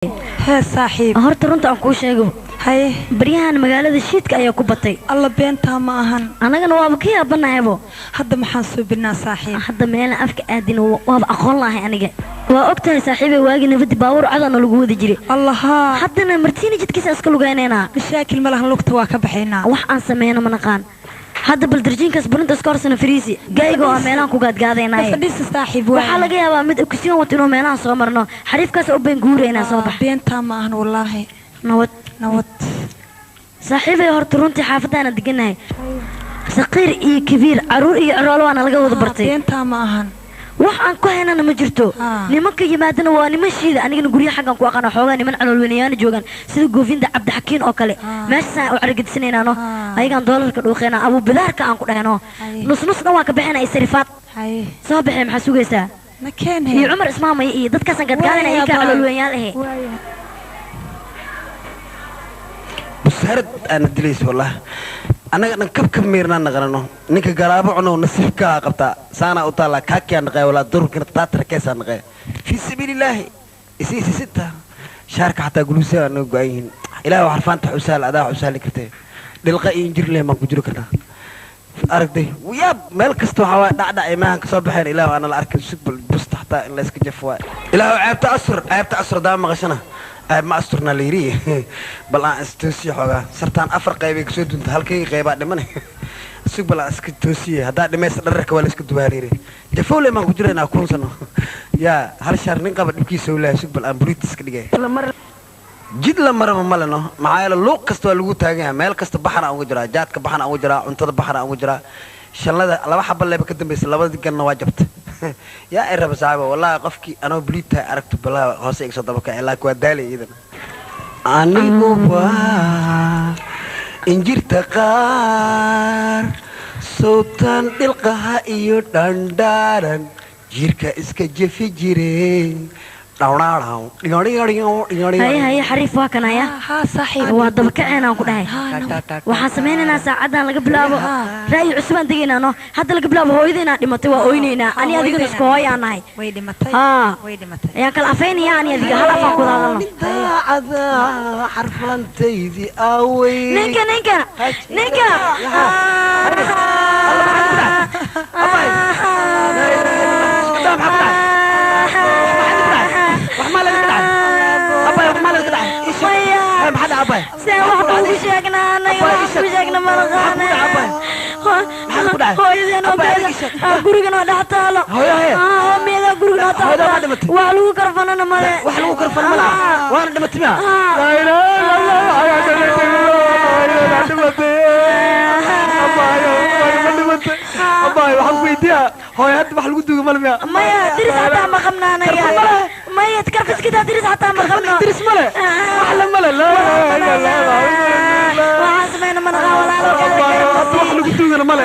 Hee saaxiib, Horta runta aan kuu sheego. Haye, Baryahan magaalada shiidka ayaa ku batay. Alla, beentaa ma ahan. Annagana waaba ka yaabanahaybo. Hadda maxaan suubinaa, saaxiib? Hadda meelaan afka aadin waaba aqoon lahay aniga. Waa og tahay saaxiibay, waagii nabaddi baabuur cadaana lagu wadi jiray. Allahaa. Haddana martiina jidkiisa iska lugaynaynaa. Mashaakil ma lahan, lugta waa ka baxaynaa. Wax aan sameyno ma naqaan hadda. Bal darjiinkaas burinta iska horsana fariisi gaayga oo meelahan ku gaadgaadaynaaye. Fadhiisa saaxiib. Waxaa laga yaabaa mid kusiyan wato inuu meelahan soo marno, xariifkaas u been guuraynaa. Soo bax. Beentaa ma ahan wallaahi. Nabad. Nabad. Saaxiibay, horta runtii xaafaddaana degannahay saqiir iyo kabiir, caruur iyo ciroolo waana laga wada bartay. Beentaa ma ahan. Wax aan ku haynana ma jirto. Nimanka yimaadana waa niman shiida. Anigana guryaha xaggan ku aqaana xoogaa niman caloolweynayaana joogaan, sida Goofinda Cabdixakiin oo kale. Meeshaasaan u caragedisanaynaano, ayagaan doolarka dhuuqeena, abuubidaarka aan ku dhahno. Nus nus dhan waan ka bixinaa iyo sarifaad. Haye. Soo baxee, maxaa sugaysaa? Na keen. Iyo Cumar Ismaamaya iyo dadkaasaan gadgaadana, iyakaa caloolweynayaal ahe. Busaarad aana dilaysa wallah. Annaga dhan kabka miirnaa naqanano. Ninka galaabo cunow nasiibkaa qabtaa saanaa u taallaa kaakiyaa naqaya walaa dururkina taatarakeesaa naqaya fii sabiilillaahi isi isisita shaarka xataa guluusaa naga go-an yihiin. Ilaah xarfaanta xusaal adaa xusaali kartee, dhilqa iyo injir leh maan ku jiri karnaa. Aragtay yaab, meel kasta waxaa waay dhacdhac ay maahan kasoo baxeen. Ilaah aana la arkin, sugbal busta xataa in la iska jafo waay. Ilaah ceebta asur, ceebta asur hadaa maqashana ceeb ma asturna la yidhi. Bal aan istoosiye xoogaa, sartaan afar qaybay kasoo dunta, halkay qaybaa dhiman. Sug, bal aan iska toosiye. Haddaa dhimaysa dhararka waa la iska dubaa la yidhi. Jafowle maan ku jiraynaa 1000 sano yaa hal shaar nin qaba dhibkiisa u leeyahay. Sug, bal aan buriit iska dhigay. Jid la maraba ma leno, maxaa yeele luuq kasta waa lagu taagan yahay. Meel kasta baxana aan uga jiraa, jaadka baxana aan uga jiraa, cuntada baxana aan uga jiraa. Shanlada laba xaba leba ka dambaysa, labada ganna waa jabta. Yaa ay raba saaxiibo, wallaahi qofkii anoo buliid tahay aragto balaa hoose iga soo daba kacay, laakiin waa daalay iyadana. Anigu waa injirta qaar sowtan dhilqaha iyo dhandhaaran jiirka iska jefi jire. Haye haye, xariif waa kan haya. Haa saaxiib. Waa dabakaceen aan ku dhahay. Waxaan samaynaynaa saacadan laga bilaabo ra'yi cusubaan degaynaa. No, hadda laga bilaabo hooyada dhimatay waa oynaynaa. Ani adigana isku hooy aan nahay. Way dhimatay. Haa. Way dhimatay. Ayaan kala afaynayaa, ani adiga hal afaan ku hadalno. Daacada xarfalantaydi aawey. Ninka, ninka, ninka. Maya, seen wax kuugu sheegnaa? Anaga wax ku sheegna malaqaana. Hooyadeen oo beeda gurigan oo dhex taalo. Hooyada gurigan oo taalo, wax lagu karfanana male. Wax lagu karfan ma laha, waana dhimatay miya? Waxaan ku weydiiyaa hooyo, hadda wax lagu duuga male miya? Maya, diris xataa ma qabna anaga. Maya, karfiskitaa diris xataa ma qabno. Diris male, wax la male. Waxaan samayna manaqaa walaalo. Hadda wax lagu duugana male,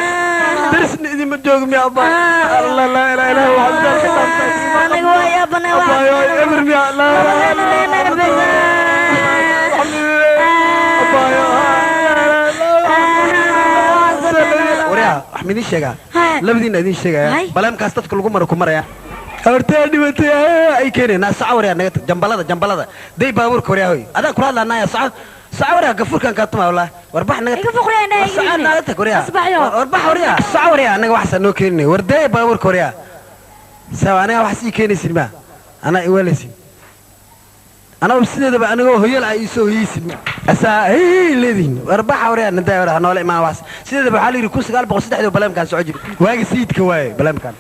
dirisna idinma joogo miya? Abbaay, alla laa ilaaha ilaaha, waxaan ka dhaantay. Anaga waa yaabana. Abbaay eber miya? Laa Waryaa, wax ma idiin sheegaa? Labadiina idiin sheegaya, baleemkaas dadka lagu maro ku maraya. Hortee dhimatay ay keeneen saca. Waryaa, naga tag jambalada, jambalada day baabuurka. Waryaa, hoy, adaa kula hadlaanaya. Saca, saca. Waryaa, gafuurkan kaa tumaa wallah. Warbax naga Iga fuqriyaa indhaha. Saca naga tag waryaa. Asbaxyo. Warbax waryaa, saca. Waryaa, anaga waxsaa noo keeninay. War day baabuurka waryaa. Sawa, anaga wax sii keenaysin ma anaa iwaalaysin. Anaa sideedaba anigoo hoyal ah iisoo hoyeysin ma asaa hey leedihin. Warbaxa waryaa, nadaa waryaa, noola imaan. Wax sideedaba waxaa la yidhi 1903 baleemkaan soco jiri, waagi sayidka waaye baleemkaan.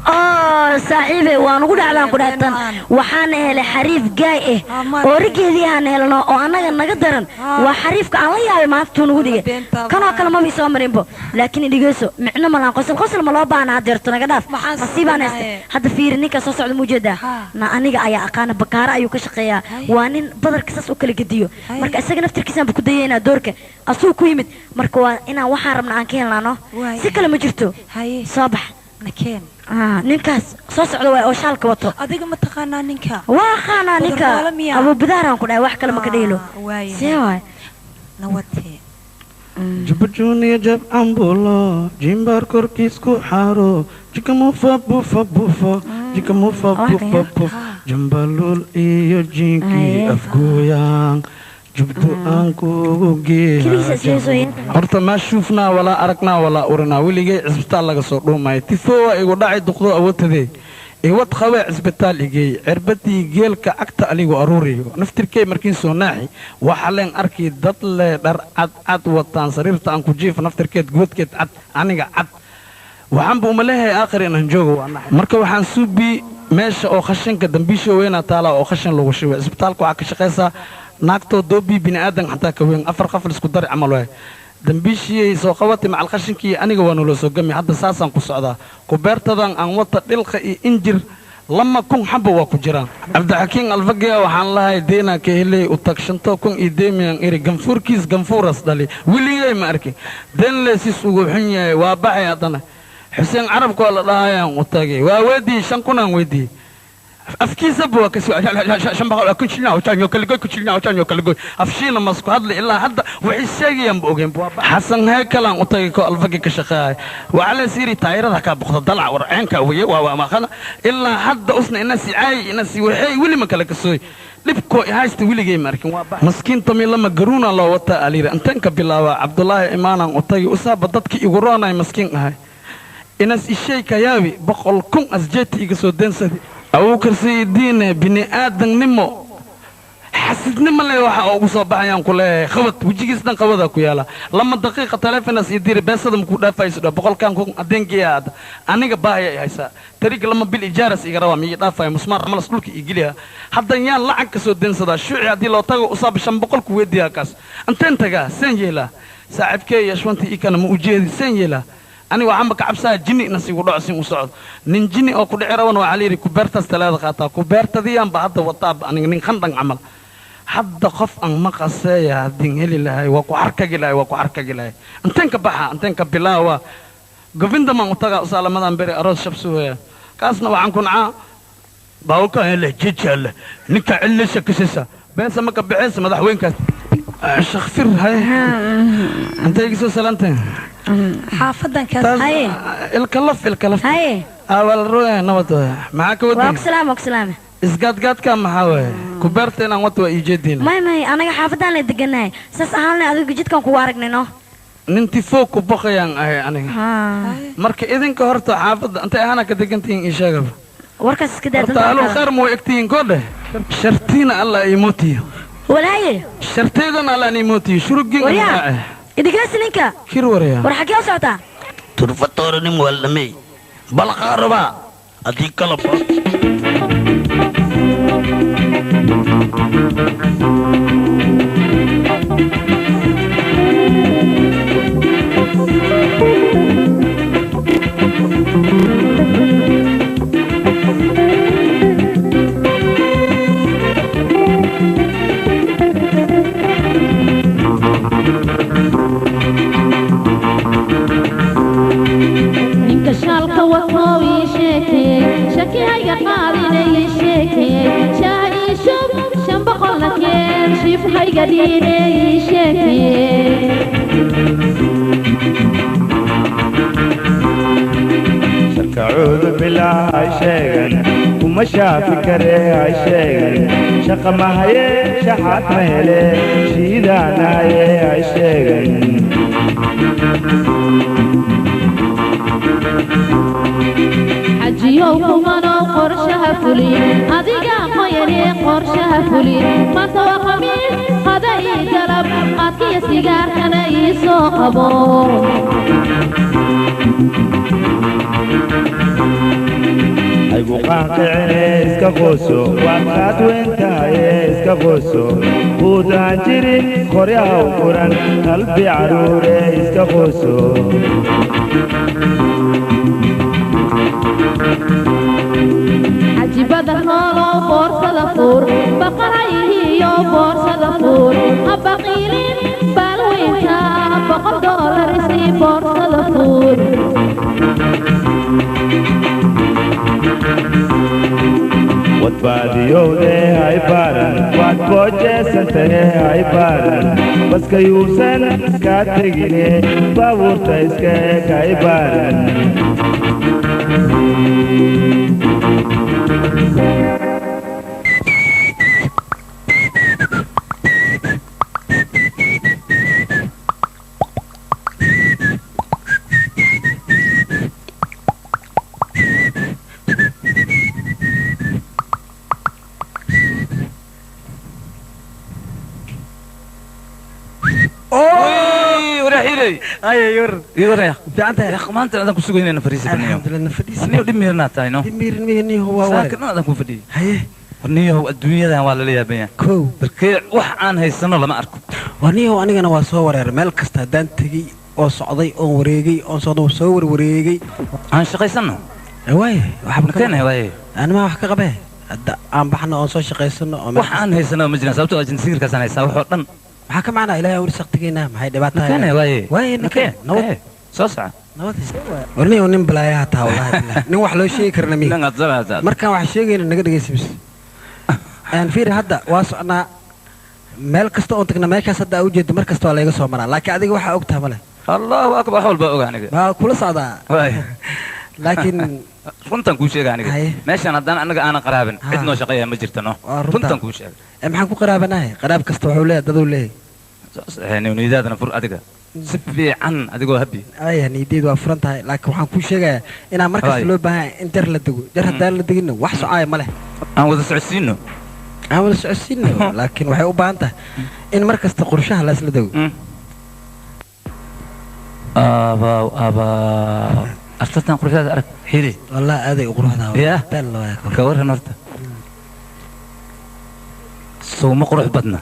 Oo saaxiibe, waan ugu dhacdaan ku dhahtan. Waxaana helay xariif gaay ah oo rigeedii aan helno oo annaga naga daran. Waa xariifka aan la yaabay maanta tuu nagu dhigay. Kanoo kale maba isoo marinbo, laakiin dhegeyso, micno malaan qosol qosol ma loo baahna hadeerto. Naga dhaaf, nasiibaan haysta. Hadda fiiri ninka soo socda muujeedaa na aniga ayaa aqaana, bakaara ayuu ka shaqeeyaa. Waa nin badarka saas u kala gediyo. Marka isaga naftirkiisaan ku dayaynaa doorka asuu ku yimid. Marka waa inaan waxaan rabna aan ka helnaano, si kale ma jirto. Soo bax. Nakeen. Ninkaas soo socda waay oo shaalka wato. Adiga ma taqaanaa ninka? Waa aqaanaa ninka, abuubidaaraan ku dhahay, wax kale ma ka dhehilo. See waay. Nawadee. Jubbajuuniya jab cambulo jimbaar korkiis ku xaaro Jikamufa bufa bufa jikamufa bufa buf jambalul iyo jinki afgooyaan jubto aan kugu geeyaa horta ma shufnaa walaa aragnaa walaa urinaa weligay cisbitaal laga soo dhuumay tifoowa igu dhacay duqdo awoodtadee iwad qabee cisbitaal igeey cirbadii geelka cagta aligu aruuriyo naftirkey markiin soo naaxi waxa leen arkay dad le dhar cad cad wataan sariirta aan ku jiifo naftirkeed goodkeed cad aniga cad waxaan buu umaleeyahay aakhir inaan joogo waa naxay marka waxaan suubi meesha oo khashinka dambiisha weyna taala oo khashin lagu shubay cisbitaalka waxaa ka shaqaysaa naagtoo doobii bini'aadan xataa ka weyn afar qafal isku dari camal waay dambiishiyay soo qabatay macal khashinkii aniga waa naloo soo gami hadda saasaan ku socdaa kubeertadan aan wata dhilqa iyo injir 2,000 xabo waa ku jiraan cabdixakiin alfageya waxaan lahay deenaa ka helay u tag 5,000 iyo deemiyan iri ganfuurkiis ganfuuras dhali weligay ma arkin deenle sis ugu xun yahay waa baxay haddana xuseen carabka waa la dhahayaan u tagay waa weydii 5,000 aan weydii afkiisa buu ka soo 500 kaligoy afshiina masku hadli ilaa hadda wixii sheegayaan ba ogeen xasan heekalan u tagay ko alfagi ka shaqeeyay waxa la siiri taayirada ka boqdo dalac warceenka weeye waa maqana ilaa hadda usna ina si caay ina si waxay wili ma kala kasooy dhibko haysta wiligay markin waa maskiin tami lama garuuna loo wata aliira intan ka bilaaba Cabdullaahi imaanan u tagay usaaba dadki igu roonay maskiin ahay inas ishay ka yaabi 100,000 asjeeti iga soo deensadi abuukar saydiine bini'aadannimo xasidnimo le waxa ugu soo baxayaan ku leeyahay qabad wejigiis dhan qabadaa ku yaala 2 daqiiqa taleefonas ii diri beesada makuu dhaafayso dha 100,000 adeengeeya hadda aniga baahaya i haysaa tariga 2 bil ijaaras iga rabaa miiga dhaafaya musmaar malas dhulka ii geliya haddan yaan lacag ka soo deensadaa shuuci haddii loo tago usaaba 500 ku weydiiyaa kaas inteen tagaa seen yeelaa saaxiibkee iyo shwantii ii kana ma ujeedi seen yeelaa aniga waxaan ba ka cabsaha jinni inas igu dhaco sin u socdo nin jinni oo ku dhici rabana waxaa layidhi kubeertaas talaada qaataa kubeertadiyaanba hadda wataaba aniga nin khandhan camal hadda qof aan ma qaseeya haddiin heli lahay waa ku xarkagi lahay waa ku xarkagi lahay inteen ka baxa inteen ka bilaawa govindamaan u tagaa usaalamadan beri aroos shabsuhaya kaasna waxaan ku nacaa baawka hele jijale ninka cillisha kasisa beesa ma ka bixaysa madaxweynkaas shakfir hay intay iga soo salaanteen xaafadan kaas haye ilkalaf ilkalaf haye awal ruuxa nabad maxaa ka wadin waa ku salaam isgaadgaadka maxaa waaye kubeerta inaan wato waa ii jeediina may anaga xaafadan la deganahay saas ahaan adigu jidkan kugu aragnayno nin tifoo ku baqayaan ahay aniga marka idinka horta xaafadda intay ahaana ka degantihiin ii sheegaba warkaas iska daa horta aluu khayr ma way egtihiin koodheh shartiina allah ii mootiyo walaaye sharteedana allah ii mootiyo shurugin waryaa idigaasi ninka kir waryaa war xagee u socotaa turfatooranin waa dhamey balqaa rabaa haddii kalaba ninka shaalka watoo ii sheekeey shakihayga qaadina ii sheekeey shaah ii shub 500 la keen shiifhayga dhiine ii sheekeey sharkacuudu bilaa hay sheegan kuma shaafi karee hay sheegan shaqa mahaye shaxaad ma hele shiidaanaaye hay sheegan xajiyow kumanow qorshaha fulin adiga qoyanee qorshaha fulin maanta waa khamiis qada ii galab qaadkiyo sigaarkana ii soo qabo haygu qaanqicine iska qooso waad qaad weyn tahaye iska qooso quudaan jirin qoryahaw furan qalbi caruure iska qooso xajibada noolow boorsada fuur baqarayihiyo boorsada fuur ha baqiilin baalweynta $100 isii boorsada fuur wadbaadiyowdee hay baaran waad boojeesantahe hay baaran baskayuusan kaa tegine baabuurta iska eg hay baaran. maanta adaan ku sugaynayna fariisa baniyo alxamdulillah dhimiirnaa tahay no dhimiirnihi waa saakin adaan ku fadhiyay haye warniyahow adduunyadan waa lala yaabanyaa kow barkee wax aan haysano lama arko warniyahow anigana waa soo wareeray meel kasta haddaan tegey oo socday oon wareegay oon socday soo warwareegay aan shaqaysano waaye waxba keenay waaye anima wax ka qabee hadda aan baxno oon soo shaqaysano wax aan haysano ma jiraan sababtoo ah jinsiirkaasaan haysaa wax oo dhan maxaa ka macnaa ilaahay aan warsaqtigeynaa maxay dhibaato keenay waaye waaye nakeen nabad soo soco warniyow nin balaayaha taa wallaahi billaah nin wax loo sheegi karna mihi markaan wax sheegayna naga dhegaysa bis aan fiiri hadda waa socnaa meel kasta oon tagna meeshaas hadda aa ujeedo mar kasta waa layga soo maraa laakiin adiga waxaa og taha male allahu akbar wax walba oga aniga waa kula socdaa laakiin runtan kuu sheega aniga meeshaan haddaan anaga aanan qaraabin cid noo shaqeeya ma jirta no runtan kuu sheega maxaan ku qaraabanahay qaraab kasta wuxuu leeyahay daduu leeyahay niyadaadana fur adiga si fiican adigoo habi aya niyadeydu waa furan tahay laakiin waxaan kuu sheegayaa inaan mar kasta loo baahan yahay in jar la dego jar haddaan la deginna wax socaaya ma leh aan wada socodsiino aan wada socodsiino laakiin waxay u baahan tahay in mar kasta qorshaha la isla dego abaaw abaaw artartan quruxdaada arag xiri wallah aaday u quruxdaa ya ka warran horta sowma qurux badna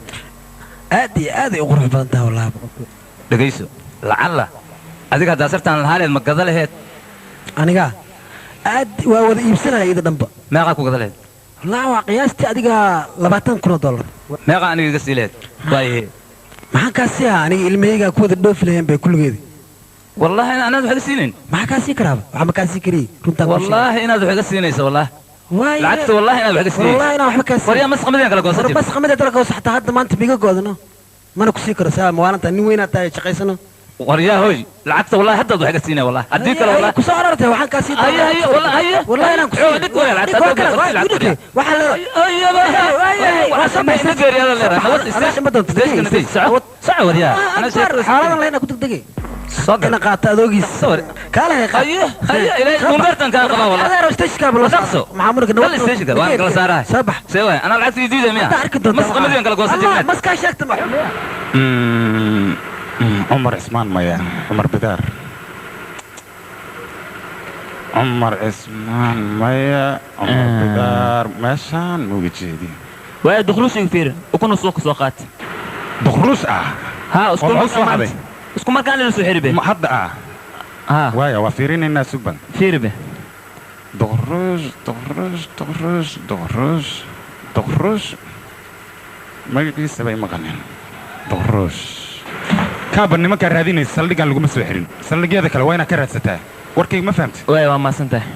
aad iyo aaday u qurux badan tahay wallahi dhegayso lacalla adiga haddaa sartaan lahaaneed ma gada laheed aniga aad waa wada iibsanaya iyada dhanba meeqaa ku gada laheed wallahi waa qiyaastii adiga $20,000 meeqaa aniga iga sii laheed waaye maxaan kaa sii ahaa aniga ilmahaygaa ku wada dhoofi laheen bay kulligeedi والله انا انا wax siinin maxaa kaa sii karaaba waxa ma kaa sii kariyey runtaan والله inaad wax iga siinayso والله lacagta والله inaad wax iga siinayso والله inaan waxba kaa siin waryaa masqamadeen kala goosan war masqamadeen kala goosan xataa hadda maanta biga goodano mana ku sii karo saa maalinta nin weyn aad tahay shaqaysano waryaa hoy lacagta والله hadda wax iga siinay والله haddii kale والله ku soo arartay waxaan kaa sii haya haya والله haya والله inaan ku sii dhig walaal lacagta waxa la haya waxa samaysan geeriyada leedahay nabad istaag sac waryaa ana xaaladan leena ku degdegay أنا قاطع أدوجيس كله هيا هيا إلى ممبرتن كان قبا والله هذا روستيش كابل نقصه معمولك نوت لا ستيش كابل وأنا كلا سارة سبح سوى أنا لعبت جديدة مية مسخ مدين كلا قوسة جبنات مسك شاكت عمر عثمان ميا عمر بدار عمر عثمان ميا عمر بدار ماشان مو جديد ودخلوش يفير وكنا سوق سوقات دخلوش ها اسكو isku markaan la soo xiribe ma hadda ah waaya waa fiirinaynaa suban fiiribe doqrush doqrush doqrush doqrush doqrush magaciisa bay maqaneen doqrush kaaba nimankaa raadinaysa saldhiggan laguma soo xirin saldhigyada kale waa inaad ka raadsataa warkayga ma fahamtid waaya waa mahadsantahay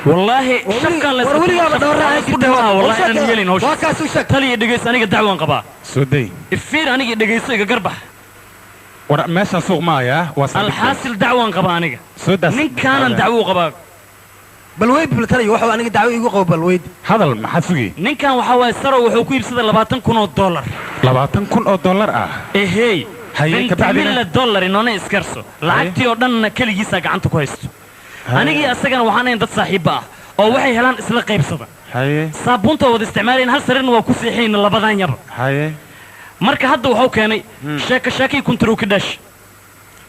والله شكا لا وروليga dhawraa والله انا yeelin hawsha waa kaas u shak taliya dhageyso aniga dacwan qabaa soo day ifiir aniga dhageyso iga garbax war meesha suuq maaya waa alxaasil dacwan qaba aniga soo daas ninkaanan dacwo qabaa bal weyd bal taliya wuxuu aniga dacwo igu qabo bal weyd hadal maxaad sugay ninkan waxa waaye saro wuxuu ku iibsaday $20,000 $20,000 ah ehey haye ka bacdina milla dollar inoona iskarso lacagtii oo dhanna keligiisa gacanta ku haysto anigii asagana waxaan ahayn dad saaxiiba ah oo waxay helaan isla qaybsada haye saabuunta wada isticmaalayeen hal sariirna waa ku seexayna labadan yaba haye marka hadda wuxuu keenay sheeko sheekay kuntarow ka dhash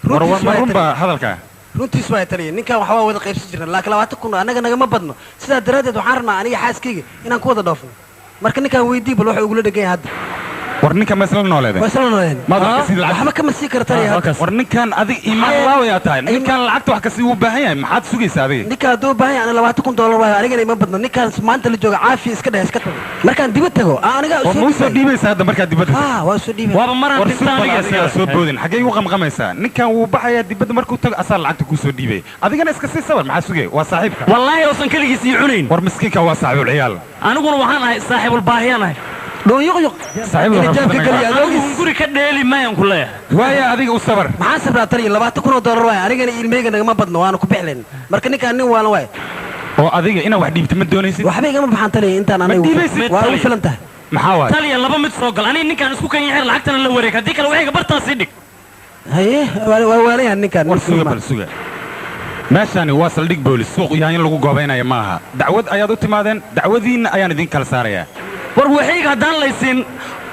runba hadalka runtiis waa taliya ninkan waxa waa wada qaybsan jirna laakiin 20,000 anaga nagama badno sidaa daraaddeed waxaan rabnaa aniga xaaskayga inaan ku wada dhoofno marka ninkan weydii bal wuxuu igula dhegan yahay hadda war ninkan ma isla nooleedeen waa isla nooleedeen waxba kama sii kara taliya war ninkan adig iimaan laawayaa tahay ninkan lacagta wax kasii uu baahan yahay maxaad sugaysaa adiga ninkan hadduu u baahan yahay ana $20,000 waayo anigana ima badno ninkan maanta la jooga caafiya iska dheh iska tago markaan dibad tago aniga war ma usoo dhiibaysaa hadda markaad dibadda haa waa usoo dhiibay waaba maraan war dhinta aniga asigaa soo boodin xaggee igu qamqamaysaa ninkan wuu baxayaa dibadda markuu tago asaa lacagta kuu soo dhiibay adigana iska sii sabar maxaa sugay waa saaxiibka wallaahi uusan keligiis ii cunayn war miskiinka waa saaxiibul ciyaal aniguna waxaan ahay saaxiibul baahiyaan ahay dhoon yuqyuq saaxiib galiya adoogis guri ka dheeli mayan ku leeyahay waaya adiga u sabar maxaan sabraa taliya $20,000 waaya anigana ilmeyga nagama badno waana ku bixlayn marka ninkaan nin waalan waaya Oo adiga inaad wax dhiibto ma doonaysid? Waxba igama baxaan taliya intaan anigu. Waa ugu filan tahay. Maxaa waay? Taliya laba mid soo gal. Aniga ninkaan isku kan yahay lacagtana la wareeg. Haddii kale waxayga bartaa sii dhig. Haye, waa waalayahan ninkaan. War suga bal suga. Meeshani waa saldhig boolis, suuq yahay in lagu goobaynayo ma aha. Dacwad ayaad u timaadeen, dacwadiinna ayaan idin kala saarayaa. War waxayga haddaan laysiin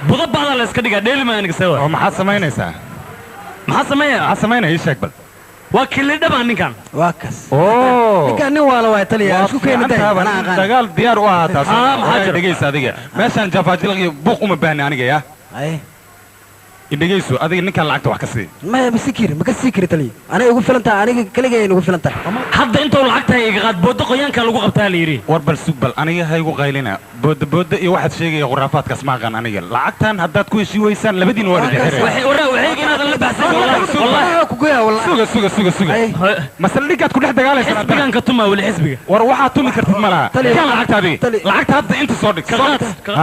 budo bacda la iska dhigaa dheeli maa aniga sewa. Oo maxaad samaynaysaa? Maxaa sameeyaa? Maxaa samaynaya ii sheeg bal. Waa kilidhabaa ninkan. Waa kas. Oo. Ninkan nin waala waay taliya, isku keeni day. Anaa aqaan. Dagaal diyaar u ahaa taas. Maxaa jira? Dhegeysa adiga. Meeshaan jafaajilaq iyo buuq uma baahni aniga yaa. Haye. Dhegeyso adiga ninkan lacagta wax ka sii. Maya ma sii kiri, ma ka sii kiri taliya. Aniga ugu filan tahay, aniga kaligay ugu filan tahay. Hadda intuu lacagta iga qaad boodo qoyaanka lagu qabtaa la yiri. War bal sug bal aniga ha igu qaylina. Boodo boodo iyo waxaad sheegaya khuraafaadkaas ma aqaan aniga. Lacagtan haddaad ku heshii weysaan labadiin waa idin xiraya. Waxay waraa waxay inaadan la baxsan wallahi. Ku goyaa wallahi. Suga suga suga suga. Masaldhigaad ku dhex dagaalaysaa. Xisbigan ka tuma wali xisbiga. War waxaad tumi kartid ma laha. Kan lacagta adiga. Lacagta hadda inta soo dhig.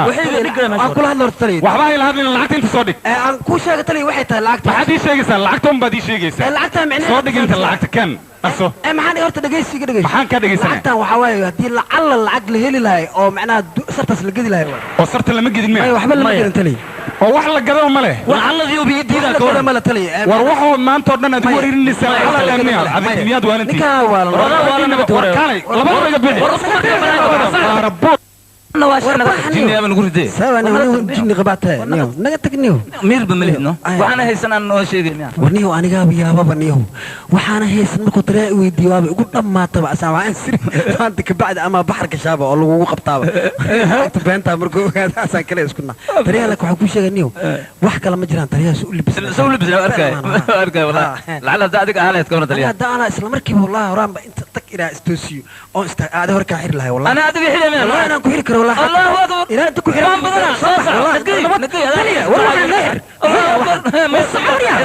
Waxay dhig Aan kula hadlo horta taliya. Waxba ha ila hadlin lacagta inta soo dhig. Aan ku sheegay taliya waxay tahay lacagta. Maxaad ii sheegaysaa? Lacagta un baad ii sheegaysaa. Lacagta micnaheedu soo dhig inta lacagta kan. Dhaqso. Maxaan horta dhageysiga dhageysi. Maxaan ka dhageysanaa? Lacagtan waxa waaye haddii lacalla lacag la heli lahay oo macnaha sartaas la gedi lahay waay. Oo sarta lama gedin miya? Maya waxba lama gedin taliya. Oo wax la gado ma leh. Lacalladii u biidiida ka waran ma la taliya. War waxoo maanta oo dhan aad ugu wareerinaysaa lacag miya? Adiga miyaad waalantii? Ninkaa waalan. War kaalay labada iga bixi. War isku markaa War jinni baan ugu riday. Sawa jinni qabaatay niyo naga tag niyo miirba ma lihno waxaana haysan aan noo sheegay miya war niyo anigaaba yaababa niyo waxaana haysan markuu taliya i weydiiyo waaba igu dhammaataba asaan waxaan siri maanta kabacdi ama baxarka shaaba oo lagugu qabtaaba lacagta beentaa markuu ogaada asaan kale isku naa taliyaha laakiin waxaan kuu sheegay niyo wax kale ma jiraan taliyaha su u libisna soo libisna arkay arkay wallahi lacala hadda adiga ahaa lahayd ka waran taliyaha hadda anaa isla markiiba wallahi horaanba inta tag inaa istoosiyo oon ista aada hor kaa xiri lahay wallahi anaa adiga xiri miya wallahi inaan ku xiri karo wallahi الله أكبر إلى أنت كحيل والله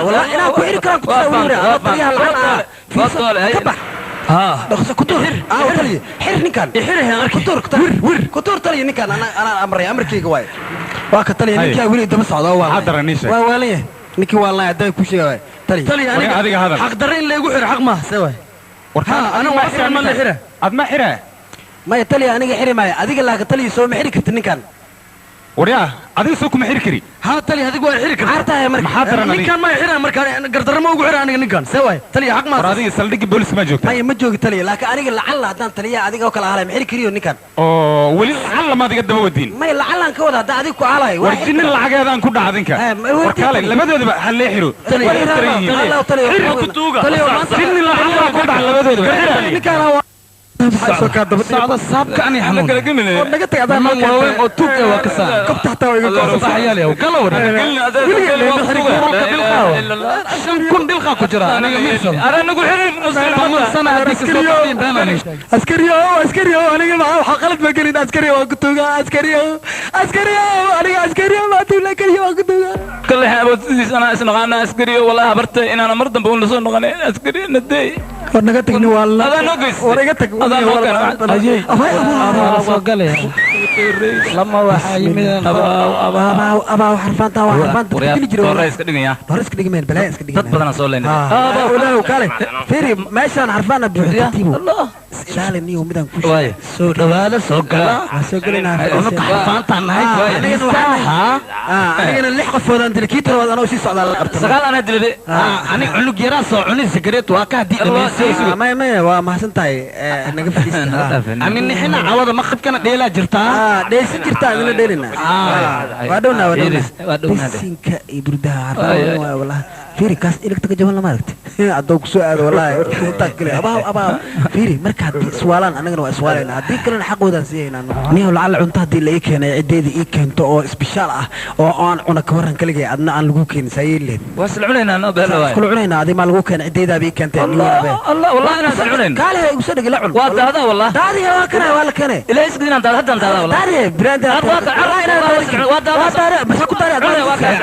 والله أنا كحيل كلام كنت ها دخل كتور تلي حر نكان حر كتور كتور كتور تلي نكان أنا أمري أمريكي قوي واك تلي نكيا ولي دم صعدا واه واه نكي والله عداي كل شيء تلي تلي أنا حق درين اللي يقول حق ما سوى ها أنا ما ما حره أد ما حره ما يتلي أنا حري معي أديك اللي تلي سو محري كرت نكان وريا أديك سوك محري كري ها تلي هذيك وين حري كرت عرفتها يا مركز محاضرة نكان ما يحري مركز قدر ما وقع أنا نكان سوى تلي حق ما هذيك سلدق بوليس ما جوك ما جوك تلي لكن أنا لعل هذا تلي أديك وكل عالم محري كريو نكان أوه ولي لعل ما أديك دم ودين ما لعل أنك وده هذا أديك وعلي ورجينا الحاجة هذا أنك وده هذيك وركالي لما ده هل يحرو تلي تلي تلي تلي لعل كده لما ده نكان صعد السابق أني حنون naga tag adaa niman waaweyn oo tuug ah waa ka saar kobta xataa waa iga goosan saxyaal yaw galow shan kun dhilqa ku jira aniga miirsan ana nagu xirir toban sana haddii kasoo qabtiin been aan sheegay askariyo askariyo aniga maxaa waxa qalad ma gelin askariyo waan ku tuugaa askariyo askariyo aniga askariyo ma tuula kaliya waan ku tuugaa kale aboodsiis anaa isnaqaana askariyo wallahi habartay inaana mar dambe un lasoo noqonay askariyo naday war naga tagni waa la adaa noo geystay war iga tag adaa noo ayey waa soo galaya lama waxaa yimid abaa abaa xarfaanta waa xarfaanta dili jiray hore iska dhigaya hore iska dhigmeen balaa iska dhigmeen dad badan soo leynay abaa kale fiiri meeshaan xarfaana buuxda tartiibo ilaali niyo midaan ku waay soo dhawaada soo gala soo galayna unuka xarfaantaan nahay anigana lix qofoodaan dilay kii toddobaad anoo sii socdaa la qabta sagaal anaa dilay aniga cunug yaraa soo cuni sigareet waa ka haddii dhamaysay maya maya waa mahadsan tahay naga fadhiista ani nixina cawada maqribkana dheelaa jirtaa dheelsan jirtaa idinla dheelina waa dhowna waa dhowna bisinka iyo burdaha carfaan waay wallahi fiiri kaas iligta ka jaban lama aragti hadduu ku soo aado wallahi intaa kale abaa abaa fiiri marka haddii iswaalaan annagana waa iswaalayna haddii kalena xaqoodaan siihaynaa niyow lacalla cunto haddii la ii keenay ciddeeda ii keento oo isbishaal ah oo aan cuna ka warran kaligay adna aan lagu keenin saa yeeli lahayd waa isla cunaynaa noo beelo waay iskula cunaynaa adi maa lagu keenay ciddeedaaba ii keentay allah wallahi inaan isla cunayn kaale igu soo dhigi la cun waa daadaa wallah daadihe waa kana waa la keenay ilaahay isku inaan daada haddaan daadaa wallah daadihe biraanda waa daada maxaa ku daari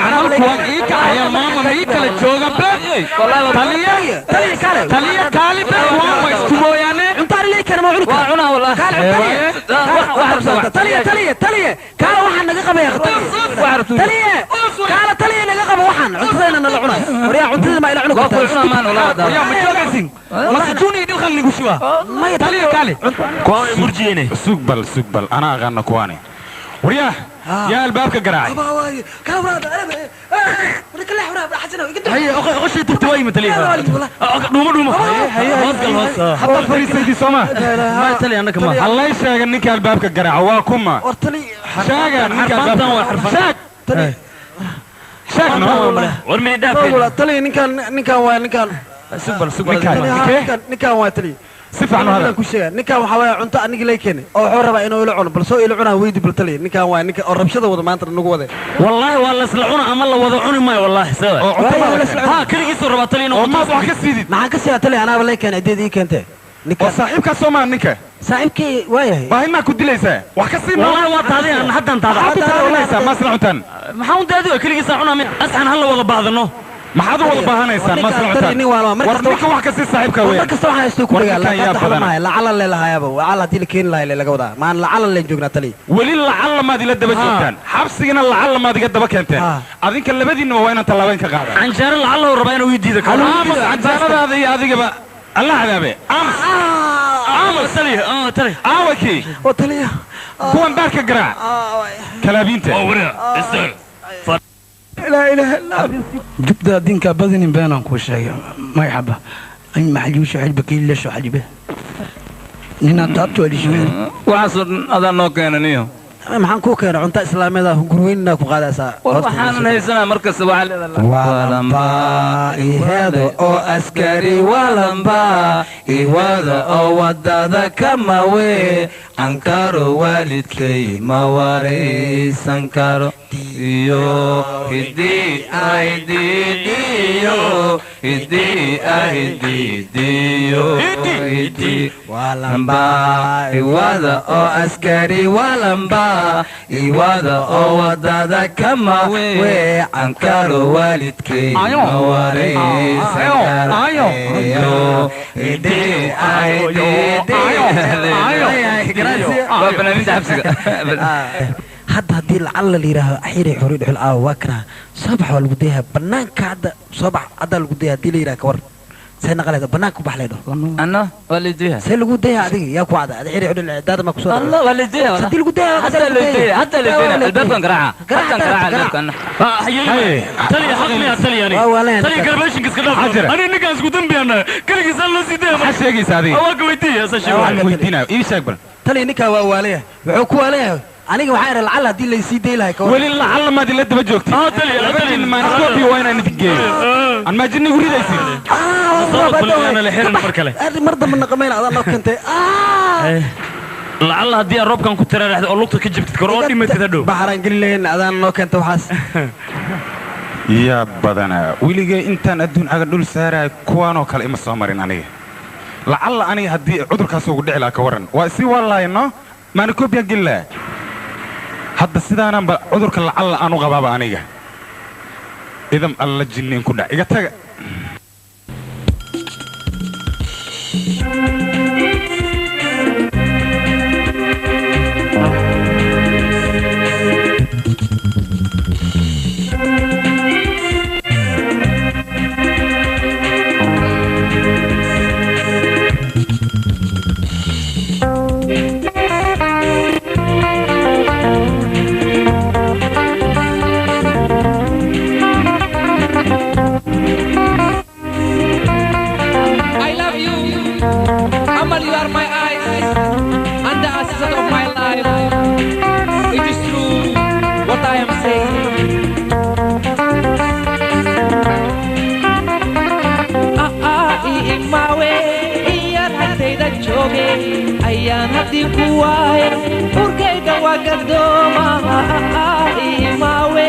camalku ii kacaya maama ma ii kala jooga be taliya taliya kaali be waan wa isku mooyaane cuntaani lii keena ma cuni waa cunaa wallah kaale taliya taliya taliya kaale waxaan naga qabaya taliya kaale taliya naga qaba waxaan cuntada cuntadayna nala cunay waryaa cuntada ma ila cuni Waa kula cunaa maan walaa daa. Waryaa ma joogaysin masjuuni dhilkan nigu shubaa maya taliya kaale kuwaan way murjiyeen sug bal sug bal anaa aqaana kuwaani waryaa yaa albaabka garaacay هيا أخشي تبتوي مثلي دوما دوما hoos gal hoos hadda fariisaydii sooma ما tali annaka ma hallay sheega ninka albaabka garaaca waa kuma sheega ninka Xarfaantan waa albaabka xarfaan. sheeg sheeg no war mini dhaafeen tali ninkan ninkan waa ninkan sug bal sug bal Ninkan. ninkan ninkan waa tali si fiican u hadal ku sheega ninkan waxa waaye cunto anigi lay keenay oo wuxuu rabaa inuu ila cuno bal soo ila cunaa weydi bal tali ninkan waa ninka oo rabshada wada maanta nagu wade wallaahi waa la isla cuna ama la wada cuni maayo wallaahi sawa oo cunto ma la keenay. ha keligiisuu rabaa tali inuu oo maad wax ka siidid maxaan ka siyaa tali anaaba lay keenay ideed ii keentay oo ninkan saaxiibkaa soo maa ninka saaxiibkay waa yahay baahi maa ku dilaysaa wax ka sii wallaahi waa taaday aan haddaan taada maxaad u taadinaysaa ma isla cuntaan maxaa un daadi keligiisaa cunaa miya asxan hal la wada bahdano maxaad u wada baahanaysaan ma isla cuntaan nin waa mar war kasta ninka wax ka sii saaxiibkaa mar weeyaan kasta waxaan haysto ku War dhagaa ninkan yaa lacala badana. maahay lacala le lahaayaba lacala haddii la keeni lahay le laga wadaa maan lacala leen joognaa tali weli lacalla maad ila daba joogtaan xabsigana lacalla maad iga daba keenteen adinka labadiinaba waa inaan tallaabayn ka qaada canjeero lacalla uu rabaa inuu ii diido karo aamus canjeeradaada iyo adigaba alla cadaabe aamus aamus tali tali aawakii oo taliya kuwan baarka garaac kalaabiinta laa ilaaha illa jubda dinka badinin beenaan kuu sheegay magaxaba in maxajuusha xilba kiilasho xajibe ninaa taabto alisho waxaasoo dhan adaa noo keenaniyo maxaan kuu keenay cunto islaameed ah hungurweynina ku qaadaysaa war waxaanan haysanaa markasta waxaa leedahay Walamba iheedo oo askari walamba iwada oo wadada kamawe ankaro waalidkay ma waraysan karo iyo hidii ahdidiyo hidii ahdidiyo hidii walamba iwada oo askari walamba iwada oo wadada kamawe ankaro waalidkay ma waraysan karo iyo hidii ahdidiyo waa fanaaniinta xabsiga hadda haddii lacala la yidhaaho xiray xori dhuxul aawa waa kanaa soo bax waa lagu dayaha banaanka hadda soo bax haddaa lagu daya haddii la yidhaha kawar see naqaleeda banaanka ku bax leydho anna waa laydiyaha see lagu dayaha adiga yaa ku cada ada xiray xudhul daada maa kusoo الله waa laydiyaha haddii lagu dayaha حتى laydiyaha حتى laydiyaha albaabkan garaaca haddaan garaaca albaabkan tali xaq miya tali yani tali garbaashinka iska dhaaf Xajira. ani ninkaan isku dambiyaana keligiisaa loo sii daya maxaad sheegaysaa adiga waa ka weydiiya asa sheego waxaan weydiinayo ii sheeg bal tali ninkaa waa waalaya wuxuu ku waalayahay aniga waxaa idhi lacala haddii laysii day lahay kawar weli lacalla maad ila daba joogtid Ah, tali, ah, tali. labadiin maaniskoobi waa inaan idin geeyo aan maajinni igu ridaysid xirin mar kale mar dambe naqamayna adaa noo keentay lacalla haddii aad roobkan ku tiraaraxdo oo lugta ka jabtid kor oo dhimatid hadhow baxaraan geli lahayn adaan noo keentay waxaas yaa badanaa weligay intaan adduun caga dhul saaraay kuwaanoo kale ima soo marin aniga lacalla aniga haddii cudurkaas ugu dhici lahaa ka warran waa isii waalaayno maanikoobiyaan geli lahaa hadda sidaanaanba cudurka lacalla aan u qabaaba aniga idam alla jinni inku dhac iga taga I love you. Amal, you are my eyes and the assistant of my life. It is true what I am saying. Ah ah, imawe, iyaan agtayda jooge, ayaan haddii ku waaye, urkayga waa gadooma. Ah ah, imawe,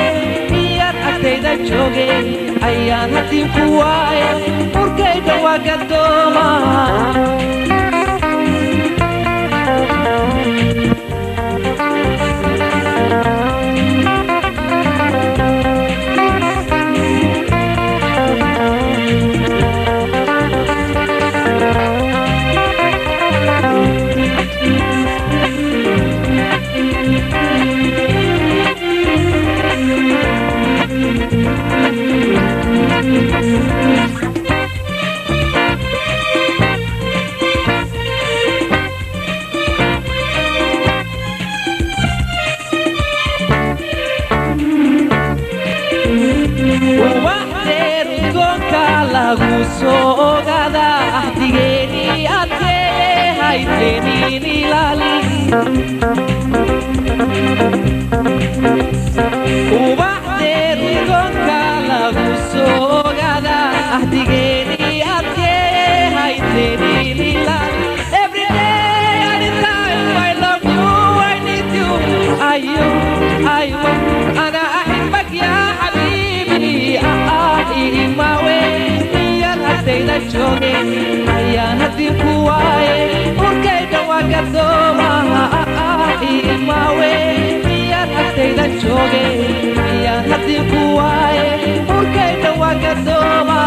iyaan agtayda jooge, ayaan haddii ku waaye, urkayga waa gadooma. soo ogaada ahdigeeni adkeeye hayteenin ilaali ubaxdeer udgoonka lagu soo ogaada ahdigeeni adkeeye hayteenin ilaali. Every day, anytime, I love you, I need you. أيوه أيوه أنا أحبك يا حبيبي. imawe miyaan agtayda jooge ayaan haddii ku waaye urkayga waa gadooma. Imawe miyaan agtayda jooge ayaan haddii ku waaye urkayga waa gadooma.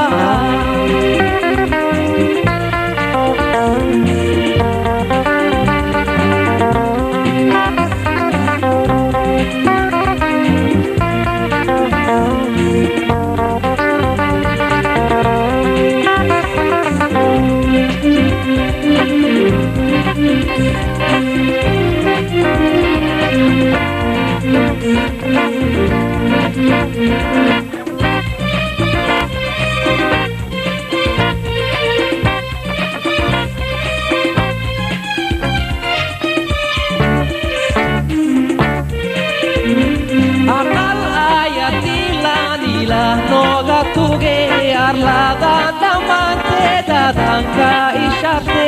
Aqal ayatilan ilaah nooga tuge arlada dhammaanteed adanka isharte.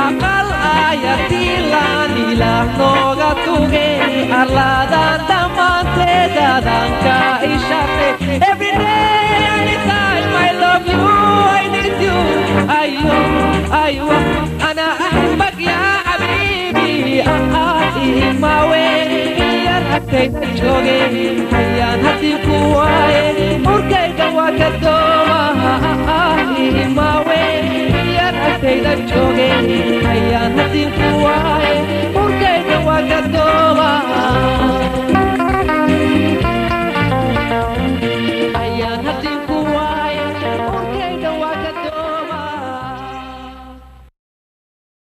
Aqal ayatilan ilaah nooga tuge arlada dhammaanteed adanka isharte. Every day, anytime, I love you, I need you. أيوه أيوه أنا أحبك يا حبيبي. imawe miyaan agtayda jooge ayaan haddii ku waaye urkayga